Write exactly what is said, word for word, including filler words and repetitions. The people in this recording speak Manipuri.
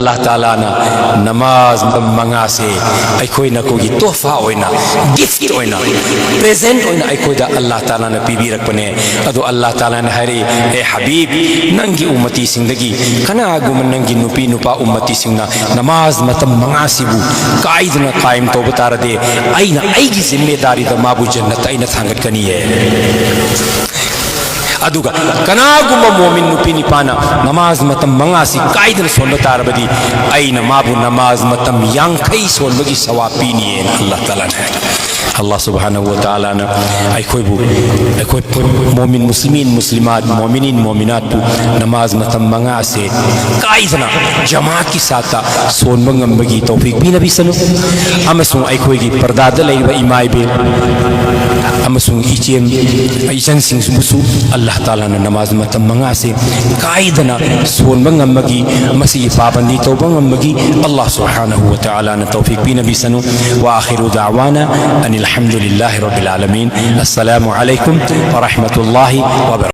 ꯑꯜꯂꯥꯍ ꯇꯥꯂꯥꯅ ꯅꯃꯥꯖ ꯃꯇꯝ ꯃꯉꯥꯁꯦ ꯑꯩꯈꯣꯏꯅ ꯑꯩꯈꯣꯏꯒꯤ ꯇꯣꯍꯐꯥ ꯑꯣꯏꯅ, ꯒꯤꯐꯠ ꯑꯣꯏꯅ, ꯄ꯭ꯔꯦꯖꯦꯟꯠ ꯑꯣꯏꯅ ꯑꯩꯈꯣꯏꯗ ꯑꯜꯂꯥꯍ ꯇꯥꯂꯥꯅ ꯄꯤꯕꯤꯔꯛꯄꯅꯦ꯫ ꯑꯗꯣ ꯑꯜꯂꯥꯍ ꯇꯥꯂꯥꯅ ꯍꯥꯏꯔꯛꯏ, "ꯑꯦ ꯍꯕꯤꯕ, ꯅꯪꯒꯤ ꯎꯝꯃꯇꯤꯁꯤꯡꯗꯒꯤ ꯀꯅꯥꯒꯨꯝꯕ ꯅꯪꯒꯤ ꯅꯨꯄꯤ ꯅꯨꯄꯥ ꯎꯝꯃꯇꯤꯁꯤꯡꯅ ꯅꯃꯥꯖ ꯃꯇꯝ ꯃꯉꯥꯁꯤꯕꯨ ꯀꯥꯏꯗꯅ ꯀꯥꯏꯝ ꯇꯧꯕ ꯇꯥꯔꯗꯤ ꯑꯩꯅ ꯑꯩꯒꯤ ꯖꯤꯝꯃꯦꯗꯥꯔꯤꯗ ꯃꯥꯕꯨ ꯖꯟꯅꯠꯇ ꯑꯩꯅ ꯊꯥꯡꯒꯠꯀꯅꯤꯌꯦ꯫ ꯑꯗꯨꯒ ꯀꯅꯥꯒꯨꯝꯕ ꯃꯣꯃꯤꯟ ꯅꯨꯄꯤ ꯅꯤꯄꯥꯅ ꯅꯃꯥꯖ ꯃꯇꯝ ꯃꯉꯥꯁꯤ ꯀꯥꯏꯗꯅ ꯁꯣꯟꯕ ꯇꯥꯔꯕꯗꯤ ꯑꯩꯅ ꯃꯥꯕꯨ ꯅꯃꯥꯖ ꯃꯇꯝ ꯌꯥꯡꯈꯩ ꯁꯣꯟꯕꯒꯤ ꯁꯋꯥꯕ ꯄꯤꯅꯤꯌꯦꯅ ꯑꯜꯂꯥꯍ ꯇꯥꯂꯥꯅ ꯍꯥꯏ꯫ ꯑꯜꯂꯥꯍ ꯁꯨꯕꯍꯥꯅꯍꯨ ꯋ ꯇꯥꯂꯥꯅ ꯑꯩꯈꯣꯏꯕꯨ, ꯑꯩꯈꯣꯏ ꯃꯣꯃꯤꯟ ꯃꯨꯁꯂꯤꯃꯤꯟ ꯃꯨꯁꯂꯤꯃꯥꯠ, ꯃꯣꯃꯤꯅꯤꯟ ꯃꯣꯃꯤꯅꯥꯠꯄꯨ ꯅꯃꯥꯖ ꯃꯇꯝ ꯃꯉꯥꯁꯦ ꯀꯥꯏꯗꯅ ꯖꯃꯥꯠꯀꯤ ꯁꯥꯠꯇ ꯁꯣꯟꯕ ꯉꯝꯕꯒꯤ ꯇꯧꯐꯤꯛ ꯄꯤꯅꯕꯤꯁꯅꯨ꯫ ꯑꯃꯁꯨꯡ ꯑꯩꯈꯣꯏꯒꯤ ꯄꯔꯗꯥꯗ ꯂꯩꯔꯤꯕ ꯏꯃꯥ ꯏꯕꯦꯜ ꯑꯃꯁꯨꯡ ꯏꯆꯦꯝ ꯏꯆꯟꯁꯤꯡꯕꯨꯁꯨ ꯑꯜꯂꯥꯍ ꯇꯥꯂꯥꯅ ꯅꯃꯥꯖ ꯃꯇꯝ ꯃꯉꯥꯁꯦ ꯀꯥꯏꯗꯅ ꯁꯣꯟꯕ ꯉꯝꯕꯒꯤ, ꯃꯁꯤꯒꯤ ꯄꯥꯕꯟꯗꯤ ꯇꯧꯕ ꯉꯝꯕꯒꯤ ꯑꯜꯂꯥꯍ ꯁꯨꯕꯍꯥꯅꯍꯨ ꯋ ꯇꯥꯂꯥꯅ ꯇꯧꯐꯤꯛ ꯄꯤꯅꯕꯤꯁꯅꯨ꯫ وآخر دعوانا أن الحمد لله رب العالمين. السلام عليكم ورحمة الله وبركاته.